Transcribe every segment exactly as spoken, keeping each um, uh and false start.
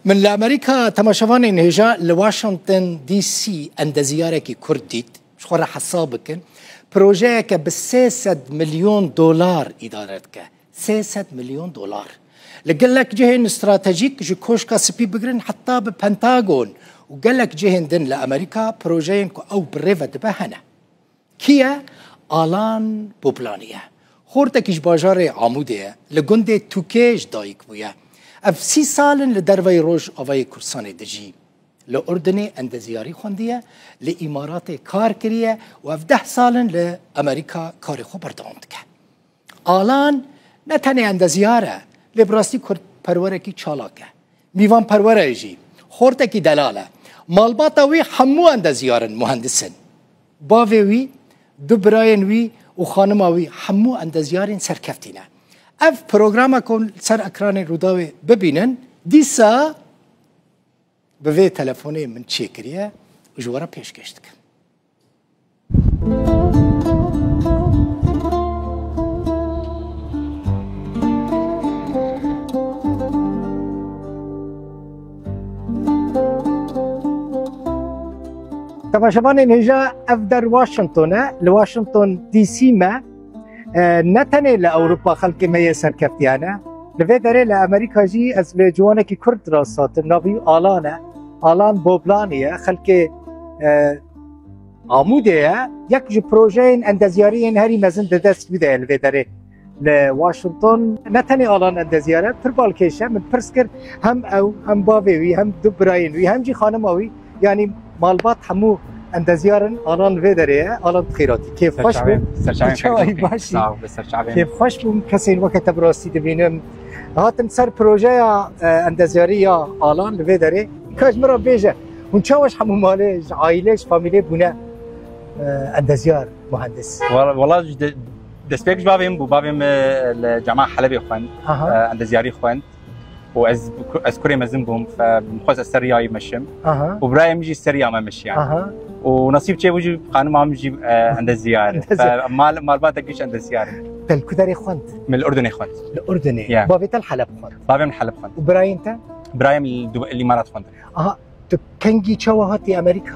Min li Amerîka, temaşevanên hêja, li Washington D C endeziyarekî Kurd dît. Ji xwe re hesab bikin. Projeyeke bi sê sed milyon dolar îdare dike. Sê sed milyon dolar. Li gelek cihên stratejîk, ji Koşka Spî bigirin heta bi Pentagon û gelek cihên din li Amerîka, projeyên ku ew bi rê ve dibe hene. Kî ye? Alan Boblanî ye. Xortekî ji bajarê Amûdê ye. Li gundê Tûkê ji dayik bûye. Ev sî sal in li derveyî Rojavayê Kurdistanê dijî. Li Urdinê endezyarî xwendiye, li Îmaratê kar kiriye û ev deh sal in li Amerîka karê xwe berdewam dike. Alan ne tenê endezyar e, lê bi rastî kurdperwerekî çalak e. Mîvanperwer e jî, xortekî delal e. Malbata wî hemû endezyar in, muhendis in. Bavê wî, du birayên wî û xanima wî hemû endezyarên serkeftî ne. Ev programa ku ser ekranê Rûdawê bibînin, dîsa bi vê telefonê min çêkiriye û ji we re pêşkêş dikim. Temaşevanên hêja, ev der Washington e. Li Washington D C me. E, ne tenê li Ewropa xelkê me yê serkeftiyan e. Li vê derê li Amerîka jî ez li ciwanekî Kurd rast hatim. Navê wî Alan e. Alan Boblanî ye. Xelkê, e, Amûdê ye. Yek ji projeyên endezyariyên herî mezin di dest wî de ye li vê derê. Li Washington ne tenê Alan endezyar e, pir balkêş e. Min pirs kir, hem ew, hem bavê wî, hem du birayên wî, hem jî xanima wî, yanî malbat hemû endezyar in. Alan li vê derê ye. Alan, bi xêr hatî. Kêfxweş bûm. Serçavên, serçavên Tu çawa xêr yî, bûn. Baş î? Sağ ol, serçavên. Kêfxweş bûm, kesên weke te bi rastî dibînim. Hatim ser projeya, e, endezyarî ya Alan li vê derê. Ka ji min re bêje, hûn çawa ji hemû malê, ji aîlê, ji famîlê bûne, e, endezyar, muhendis? Wala, wala ji de-, destpêk ji bavê min bû. Bavê min, e, li Cama Helebê xwend, Aha. e, endezyarî xwend. Û ez, ez kurê mezin bûm, fe, min xwest ez ser riyayî meşim. Aha. Û birayê min jî ser riya me meşiyan. Aha. Û nasîb çêbû jî xanima min jî, e, endezyar. Endezyar. Fe, mal, malbatek jî endezyar in. Te li ku derê xwend? Min li Urdunê xwend. Li Urdunê. Ya. Bavê te li Heleb xwend? Bavê min Heleb xwend. Û birayên te? Birayê min li Du-, li Îmarat xwendin. Aha. Tu kengî çawa hatî Amerîka?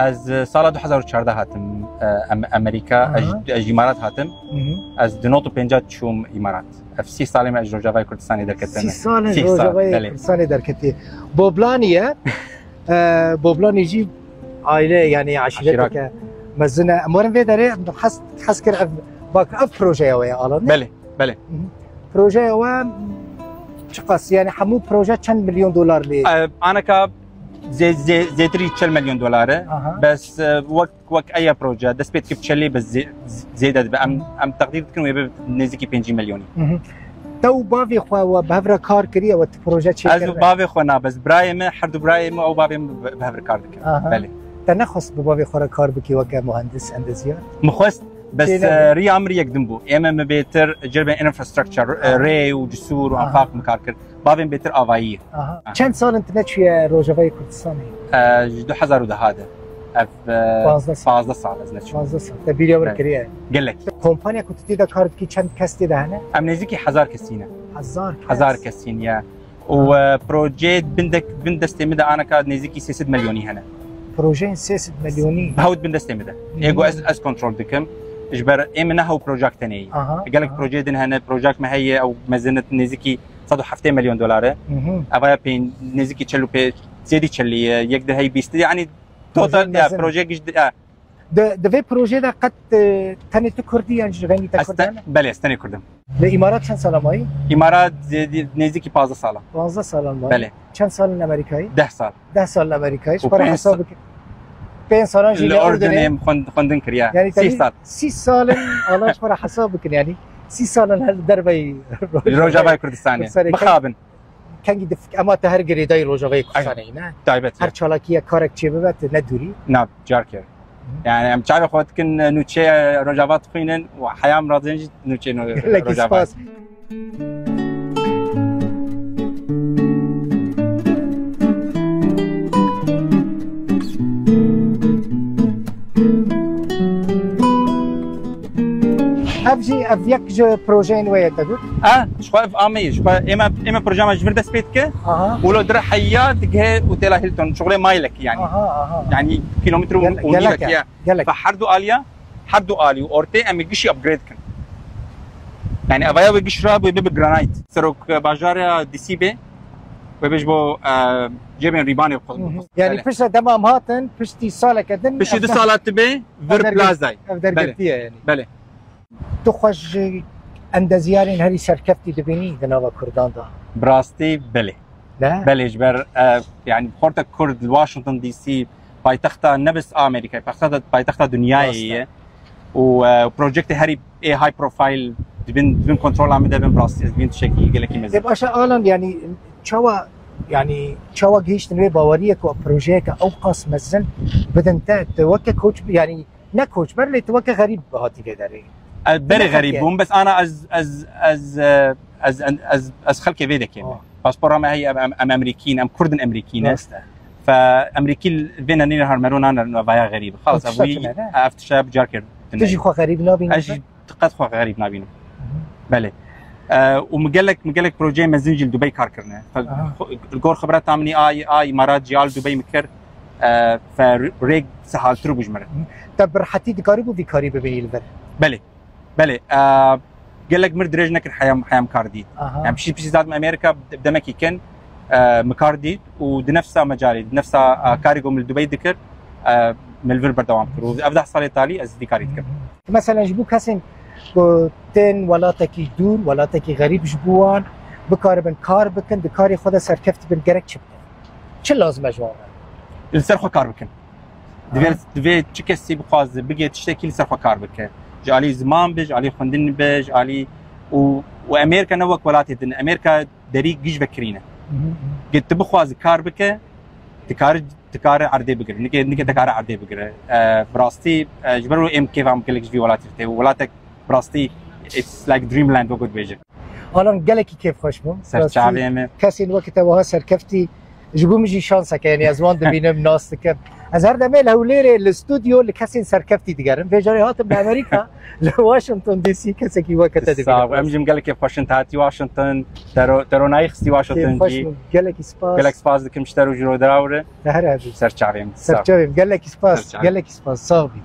Ez, e, sala du hezar û çardeh hatim, e, Em-, Amerîka. Aha. Ez, ez ji Îmarat hatim. Hı hı. Ez di nod û pênca çûm Îmarat. Ev sî salê me ji Rojavayê Kurdistanê derketin. Sî salên Sî sal, Rojavayê belê. Kurdistanê derketî. Boblanî ye. E, Boblanî jî aîle, yanî eşîreteke Eşîra. mezin e. Em werin vê derê, hez, hez kir ev, bak, ev projeya we ye, Alan, ne? Belê. Belê. Hı hı. Projeya we çiqas, yani hemû proje çend milyon dolar lê? E, aneka zê-, zê-, zêtirî çel milyon dolar e. Aha. Bes, e, wek, wek eya proje, dest pê dikip çelî, bes zê-, zêde dibe. Em, em teqdîr dikin wê bi nêzîkî pêncî milyonî. Hı hı. Te û bavê xwe we bi hev re kar kiriye, we tu proje çêkirine? Ez û bavê xwe na, bes birayê me, her du birayê me û bavê me bi, bi hev re kar dikin. Aha. Belê. Te nexwest bi bavê xwe re kar bikî weke muhendis, endezyar? Min xwest, bes, Têne e, riya min riyek din bû. Ê me, min bêtir cirbên infrastructure, e, Aha. rê û cisûr û Aha. enfaq min kar kir. Bavê min bêtir avayî ye. Aha. Aha. Çend sal in tu neçûye Rojavayê Kurdistanê? E, ji du hezar û deh de. Ev, e, Pazdeh sal. Pazdeh sal ez neçûm. Pazdeh sal. Te bîriya wir Evet. kiriye. Gelek. Kompanya ku tu tê de kar dikî çend kes tê de hene? Em nêzîkî hezar kesî ne. Hezar kes. Hezar kesî ne. Û, e, projeyê bin de, bin destê min de aneka nêzîkî sê sed milyonî hene. Projeyên sê sed milyonî? Hewt bin destê min de. Hı hı. Ê ku ez, ez kontrol dikim. Ji ber ê min ne hew projek tenê yî. Aha, Gelek aha. projeyê din hene, projek me heye, ew mezin e, nêzîkî sed û heftê milyon dolar e. Hı hı. Eva ya pê nêzîkî çel û pê, zêdî çelî ye, yek di hey bîstî, yanî Projeyên total, ya, mezin. projeyê giş, ya. Di, di vê projeyê de qet, e, tenê tu Kurdî yan ji xeynî te Ez Kurd te-, hene? belê, ez tenê Kurd im. Li Îmarat çend sala mayî? Îmarat zêdî, nêzîkî pazdeh sala. Pazdeh salan mayî. Belê. Çend sal in Amerîkayî? Deh sal. Deh sal li Amerîkayî. Ji Û xwe re pênc hesab sa-, bike. Pênc salan jî li Li Urdunê. Urdunê xwend-, xwendin kiriye. Yani Sî tabii sal. Sî sal in, Allah ji xwe re hesab bikin yani. Sî sal in her derveyî Rojavayê Kurdistanê. Kurdistanê. Mixabin. Kengî difik-, ema te her girêdayî Rojavayê Kurdistanê yî, ne? Taybet Her ye. çalakiyek, karek çêbibe, tu ne dûrî. Na, carker. Yani em çavê xwe dikin, nûçeya Rojava dixwînin û heya em razên jî nûçeyên Gelekî Rojava. spas. Ev jî, ev yek ji projeyên we ye, te got? A, ji xwe ev ameyî, ji xwe ê me Ême projeya me ji vir dest pê dike. Aha. Û lo dire heya digihe otela Hilton. Şuxulê maylekî yani. Aha, aha. Yani kilometre û Gel- û nîvekî gelek e, ya. Gelek. Fe her du aliya, her du alî û ortê em ê gişî upgrade kin. Yani evaya wê giş ra wê bibe granite. Serok, e, bajara D C bê, wê bê ji bo, e, cêbên rîbanê xwe. Hı hı. Yani piştre dema em hatin, piştî saleke din. Piştî ev du der- sala dibe, ev vir derge- plazayê. Ev dergirtiye yani. Belê. Tu xwe ji endeziyarên herî serkeftî dibînî di nava Kurdan de? Bi rastî belê. Ne? Belê ji ber, e, yani xorta Kurd li Washington D C paytexta ne bes Amerîkayê, paytexta, paytexta dinyayê Rast e. ye. Û, e, projektê herî ê high profile dibin, dibin kontrola min de bin, bi rastî ez dibînim tiştekî gelekî mezin. Ê başa Alan, yani çawa, yani çawa gihiştin wê baweriyê ku projeyeke ew qas mezin bidin te, tu weke koç, yani ne koçber lê tu weke xerîb hatî vê derê. Ez berê Ne xerîb xelkê? bûm, bes ana ez, ez, ez, e, ez, ez, ez xelkê vê dekê me. Ah. Paspora me heye, em, em, em Emerîkî ne, em Kurd in Emerîkî ne. Rast e. Fe Emerîkî vê nenîne her mero nane vaya xerîb. Xalas, Ev ev tişta wî, tune ne? ev tişta bi carkê Tu jî xwe xerîb nabînî? Ez jî qet xwe xerîb nabînim. Mhm. Belê. E, û min gelek, min gelek projeyê mezin jî li Dubey kar kirine. Fe, Aha. xwe- li gor xibra ta min a, a îmarat jî a li Dubey min kir. E, fe rêk sehaltir bû ji min re. Te bi rehetî dikarî bû vî karî bibînî li vir? Belê. Belê. E, gelek mir dirêj nekir heyam, heyam kar dît. Aha. Em pişî pişî zaten Amerîka demekî kin, e, min kar dît û di nefsa mecalê, di nefsa, e, karê ku min li Dubey dikir, e, min li vir berdewam kir. Û ev deh salê talî ez vî karî dikim. Mesela ji bo kesên ku tên welatekî dûr, welatekî xerîb ji bo wan bikaribin kar bikin, di karê xwe de serkeft bin, gerek çi bikin? Çi lazim e ji wan re? Li ser xwe kar bikin. Divê, Aha. divê çi kesî bixwaze bigê tiştekî li ser xwe kar bike. Ji alî ziman be, ji alî xwendin be, ji alî û, û Amerîka ne wek welatê din. Amerîka derî giş vekirî ne. Mhm, mhm. Gê tu bixwazî kar bike, dikare, dikare erdê bigire. Nike, nike dikare erdê bigire. E, bi rastî, e, ji ber wê êm kêfa em gelek ji vî welatî tê. Welatek bi rastî, it's like dreamland wek dibêjin. Alan, gelekî kêfxweş bûm. Ser çavê me. Kesên wekî te wiha serkeftî ji bo min jî şanseke, yani ez wan dibînim, nas dikim. Ez her demê li Hewlêrê li stûdyo li kesên serkeftî digerim. Vê carê hatim li Amerîka, li Washington D C kesekî weke te dibînim. Sağ ol. Em jî gelek kêfxweş in te hatî Washington. Tero, tero nayê xistî Washington Kêfxweş jî. bûm. Gelekî spas. Gelek spas dikim ji te û ji Rûdawê re. Te her hebî. Ser çavê me. Ser çavê me. Gelekî spas. Ser çavê. Gelekî spas. Sağ bî.